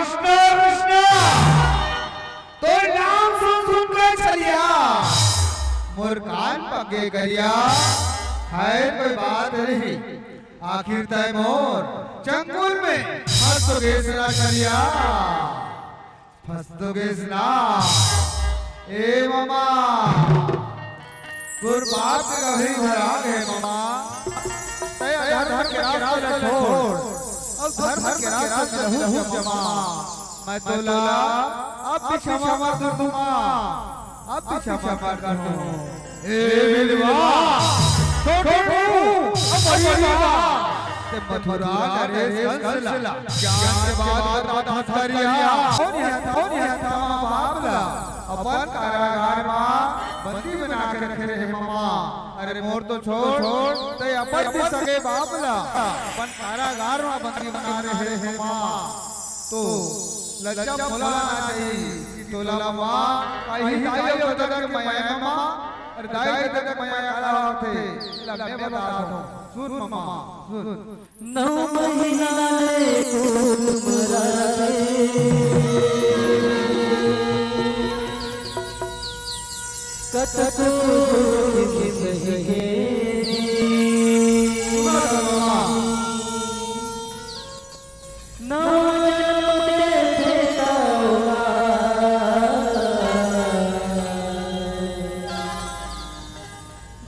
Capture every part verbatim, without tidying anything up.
कृष्णा, कृष्णा, तोर नाम सुन सुन के छलिया, मोर कान पके करिया। खैर, कोई बात नहीं, आखिर तय मोर चंगुल में फंस तो गेस ना छलिया, फंस तो गेस ना। ए ममा, तोर बाप के गहरी भरा गे ममा। तय अधर्म के रास्ता ला छोड़, अब धर्म के रास्ता में रहू जमा। मैं तोला अब भी क्षमा कर दूं ममा, अब भी क्षमा कर दूं। ए विधवा, छोटू, अब बड़ी बात। ते मथुरा नरेश कंस ला ज्ञान के बात बता धरिया। कौन है, कौन है थामा बाप ला? अपन कारागार मा बंदी बना के रखे रहे ममा। अरे मोर तो छोड़, छोड़, ते अपन भी सगे बाप ला अपन कारागार मा बंदी बना रहे हे ममा। तो लज्जा मोला ना चाही कि तोला ममा, कहीं दाई अउ ददा के मया ममा, अरे दाई ददा के मया काला होथे, ला मैं बताथों। सुन ममा, सुन। नौ महीना ले कुल मरा के कतको दुख सहे। नौ जन्म के भेदा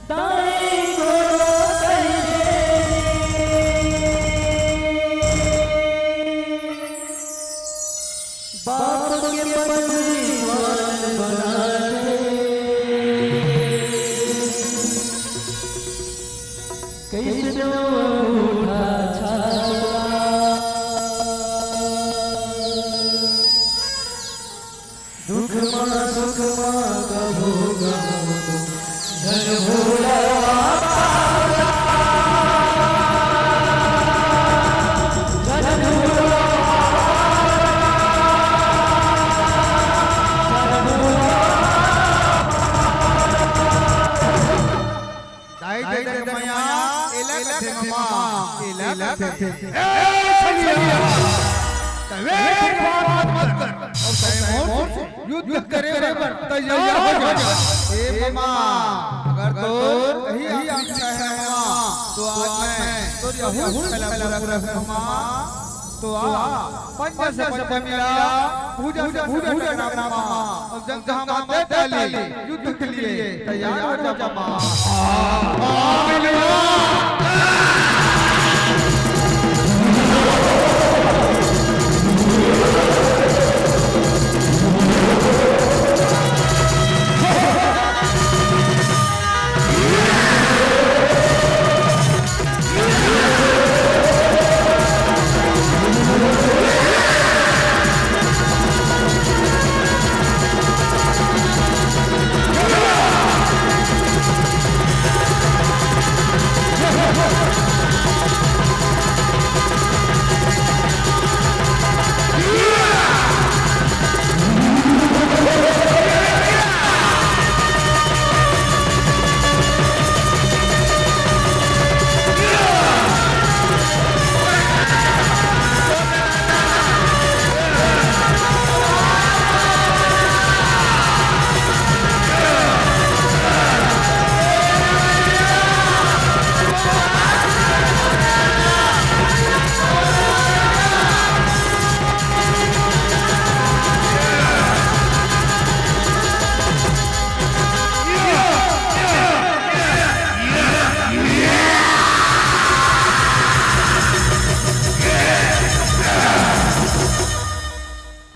दाई को बाप के पत्नी मान बना दे। कैसनो अंगूठा छापा दुख मा सुख मा कभू गम झन भूला। दाई ददा के मया, एला कथे ममा, एला कथे। ए छलिया, तवे बात मत कर। अउ तय मोर से युद्ध करे बर तैयार हो जा। ए ममा, अगर तोर यही आकांक्षा है ममा, तो आज मैं तोर यहू पहला पूरा करूँ ममा। तो आ, पंजा से पंजा मिला, भुजा से भुजा टकरा ममा, अउ जंघा मा दे ताली, युद्ध के लिए तैयार हो जा ममा।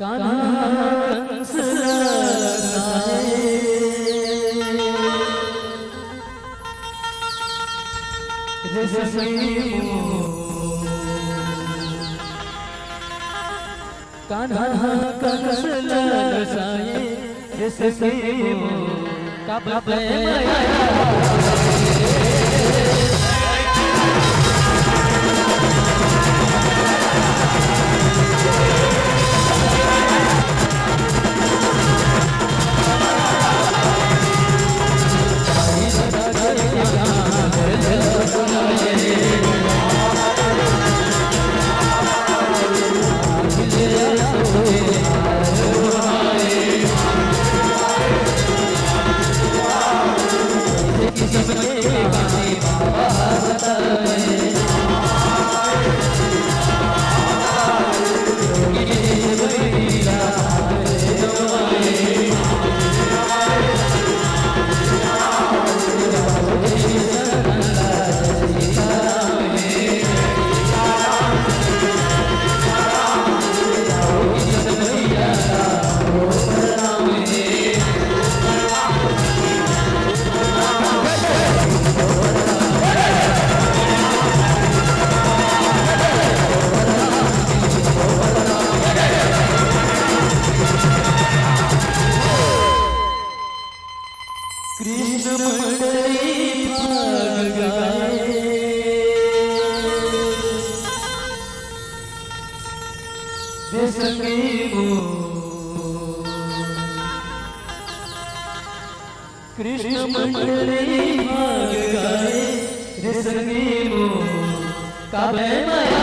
कान्हा कंस ल रसाए, रे सखी मोर। कान्हा कंस ल रसाए, रे सखी मोर। काबर प्रेम आया। संगी मोर। कृष्ण मंडली भाग गाए रे संगी मोर। काबे माया